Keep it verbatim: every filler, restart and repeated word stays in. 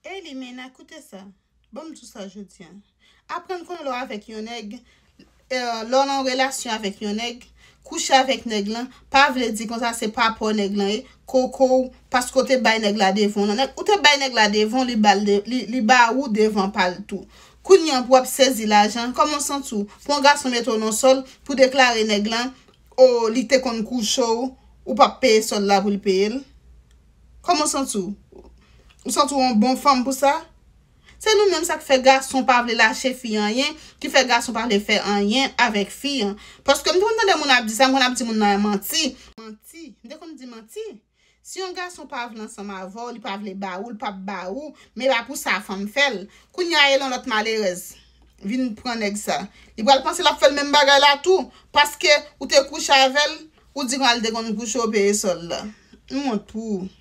Ey Limena, koute sa. Ban m di w sa jodi a. Aprann konnen lè w avèk yon nèg, eh, lè w nan relasyon avèk yon nèg, kouche avèk nèg lan, pa vle di konsa se pa pa w nèg lan ye, koko w, paske w te bay nèg la devan w nan nèg, ou te bay nèg la devan w, li ba l de, li, li ba ou devan pa l tou. Kounye a pou w ap sezi lajan, kòman w santi w? Pou yon gason mete w nan sòl, pou deklare nèg lan, o, li te konn kouche w, ou p ap peye sòl la pou l peye l? Kòman w santi w? Ou santi w yon bon fanm pou sa? Se nou menm sa k fè gason pa vle lache fi anyen, ki fè gason pa vle fè anyen avèk fi an. Paske m te konn tande moun ap di sa, m konn ap di moun nan manti. Manti. M te konn di manti. Si yon gason pa vle ansanm avè w, li pa vle ba ou, li p ap ba ou, men pa pou sa fanm fè l. Kounye a e yon lòt malerèz vin pran nèg sa. Li pral panse l ap fè l menm bagay la tou, paske ou te kouche avè l, ou di konn al te konn kouche w peye sòl la. M wont pou ou.